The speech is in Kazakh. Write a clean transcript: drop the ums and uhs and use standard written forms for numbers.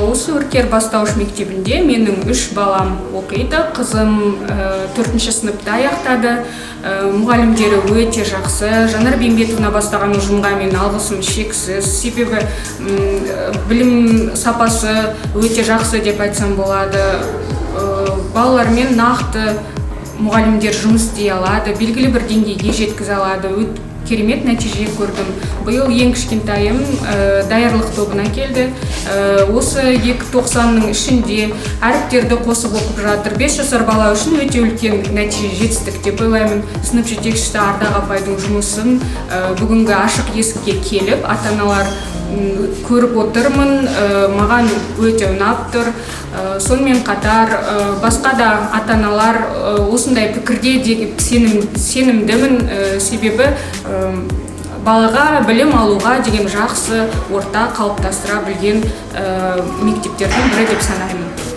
Осы Үркер бастауыш мектебінде менің үш балам оқиды. Қызым төртінші сыныпты аяқтады. Мұғалімдері өте жақсы. Жанар Бейімбетовна бастаған ұжымға мен алғысым шексіз, себебі білім сапасы өте жақсы деп айтсам болады. Балалармен нақты мұғалімдер жұмыс істей алады, белгілі бір деңгейге жеткізе алады. Керемет нәтиже көрдім. Биыл ең кішкентайым даярлық тобына келді. Осы 2 тоқсанның ішінде әріптерді қосып оқып жатыр. 5 жасар бала үшін өте үлкен нәтиже, жетістік деп ойлаймын. Сынып жетекшісі Ардақ апайдың жұмысын бүгінгі ашық есікке келіп, ата аналар көріп отырмын. Маған өте ұнап тұр. Сонымен қатар басқа да ата аналар осындай пікірде деп сенімдімін. Себебі балаға білім алуға деген жақсы орта қалыптастыра білген мектептердің бірі деп санаймын.